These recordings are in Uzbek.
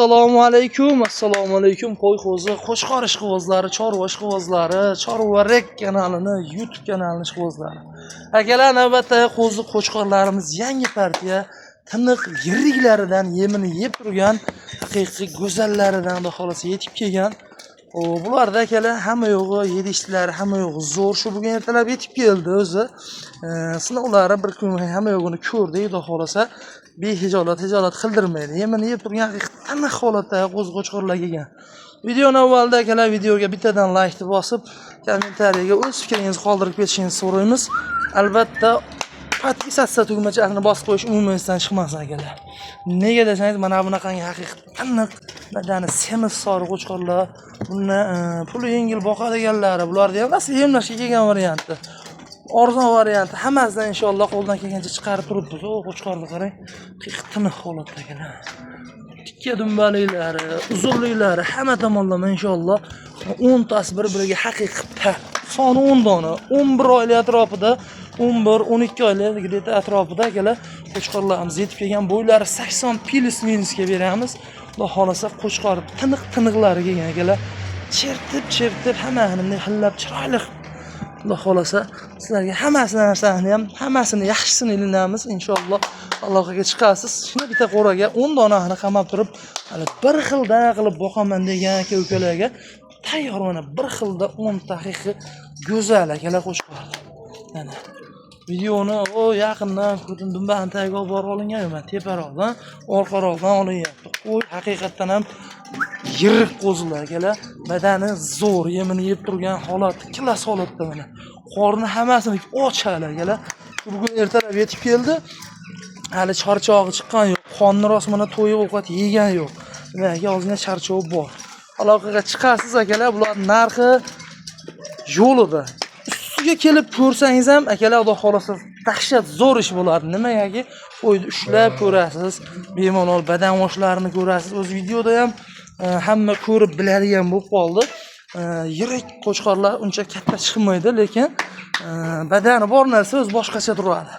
Assalomu alaykum, assalomu alaykum. Qo'y qo'zi, Qo'chqor ishqibozlari, chorva ishqibozlari, Chorvarek kanalini, YouTube kanalini ishqibozlari. Akalar, navbatda qo'zi qo'chqorlarimiz yangi partiya tiniq yiriklaridan yemini yeb turgan haqiqiy go'zallaridan, xudo xohlasa, yetib kelgan. O, bularda, akalar, hamma yo'g'i yedishtlari, hamma yo'g'i zo'r. Shu bugun ertalab yetib keldi o'zi. Sinovlari bir kun hamma yo'g'ini ko'rdik, xudo xohlasa. Behijolat, hijolat qildirmaydi. Yemini yeb turgan haqiqiy tiniq holatdagi qo'zi qo'chqorlar kelgan. Videoni avvalda, akalar, videoga bittadan laykni bosib, kommentariyaga o'z fikringizni qoldirib ketishingizni so'raymiz. Albatta, подписаться tugmachasini bosib qo'yish umuman esdan chiqmasin, akalar. Nega desangiz, mana bunaqangi haqiqiy tiniq, badani semiz sori qo'chqorlar, buni puli yengil boqadiganlari, bularni ham rosa emlashga kelgan varianti. Arzon varianti hammasidan inshaalloh qo'ldan kelgancha chiqarib turibmiz. O, qo'chqorni qarang, haqiqiy tiniq holatda, akalar. Tikka dumbaliklari, uzunliklari hamma tomonlama inshaalloh 10 tasi bir-biriga haqiqiy par. Soni 10 dona, 11 oylik atrofida, 11, 12 oylik где-то atrofida, akalar, qo'chqorlarimiz yetib kelgan. Bo'ylari 80 плюс minusga beramiz. Xudo xohlasa, qo'chqor tiniq tiniqlari kelgan, akalar. Chertib, chertib hammasini bunday hillab chiroyli. Xudo xohlasa, sizlarga hammasini narsani ham hammasini yaxshisini ilinamiz inshaalloh. Aloqaga chiqasiz. Shuni bitta qo'raga 10 donasini qamab turib, hali bir xilda qilib boqaman degan aka ukalarga tayyor mana bir xilda 10 ta haqiqiy go'zal, akalar, qo'chqor. Mana videoni o yaqindan ko'rdim, dumbani tagiga olib borib olingan, mana teparoqdan, orqaroqdan olinyapti. Qo'y haqiqatdan ham yirik qo'zilar, akalar, badani zo'r, yemini yeb turgan holati klass holatda mana. Qorni hammasini och hali, akalar. Bugun ertalab yetib keldi. Hali charchog'i chiqqan yo'q. Qonni rost mana to'yib ovqat yegan yo'q. Demak, ozgina charchovi bor. Aloqaga chiqasiz, akalar, bular narxi yo'lida. Ustiga kelib ko'rsangiz ham, akalar, xudo xohlasa, dahshat zo'r ish bo'ladi. Nimagaki, qo'yni ushlab ko'rasiz, bemalol badan oshlarini ko'rasiz. O'z videoda ham hamma ko'rib biladigan bo'lib qoldi. Yirik qo'chqorlar uncha katta chiqmaydi, lekin badani bor narsa o'zi boshqacha turadi.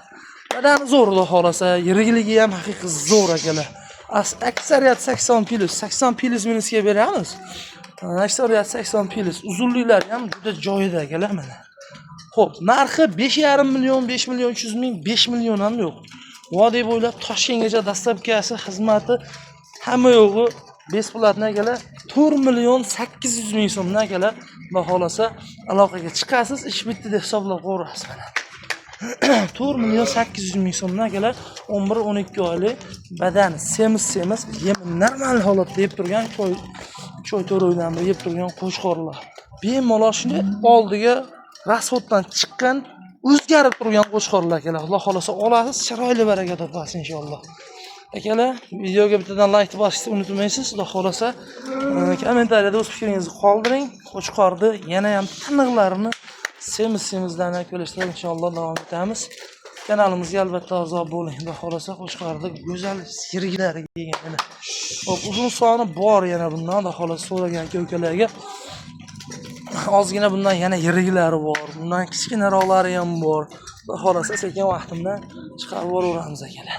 Badani zo'r, xudo xohlasa, yirikligi ham haqiqiy zo'r, akalar. Aksariyat 80 плюс, 80 плюс minusga beramiz. Aksariyat 80 плюс. Uzunliklari ham juda joyida, akalar, mana. Xo'p, narxi 5,5 million, 5 million 300 ming, 5 million ham yo'q. Vodiy bo'ylab Toshkentgacha доставка si, xizmati hamma yo'g'i бесплатно, akalar. 4 million 800 ming so'mdan, akalar, xudo xohlasa, aloqaga chiqasiz, ish bitdi deb hisoblab qo'yasiz mana. 4 million 800 ming so'mdan, akalar, 11-12 oylik badani semiz semiz, yemi normal holatda yeb turgan, 3 oy, 3 oy, 4 oydan beri yeb turgan qo'chqorlar. Bemalol shunday oldiga расход dan chiqqan, o'zgarib turgan qo'chqorlar, akalar. Xudo xohlasa, olasiz, chiroyli baraka topasiz inshaalloh. Akalar, videoga bittadan layk bosishni unutmaysiz. Xudo xohlasa, kommentariyada o'z fikringizni qoldiring. Qo'chqorni yana ham tiniqlarini, semiz semizlarni ko'rishda inshaalloh davom etamiz. Kanalimizga albatta a'zo bo'ling. Xudo xohlasa, qo'chqorni go'zal yiriklari kelgan yana. Xo'p, uzun soni bor yana bundan, xudo xohlasa, so'ragan aka ukalarga. Ozgina bundan yana yiriklari bor, bundan kichkinaroqlari ham bor. Xudo xohlasa, sekin vaqtimda chiqarib yuboraveramiz, akalar.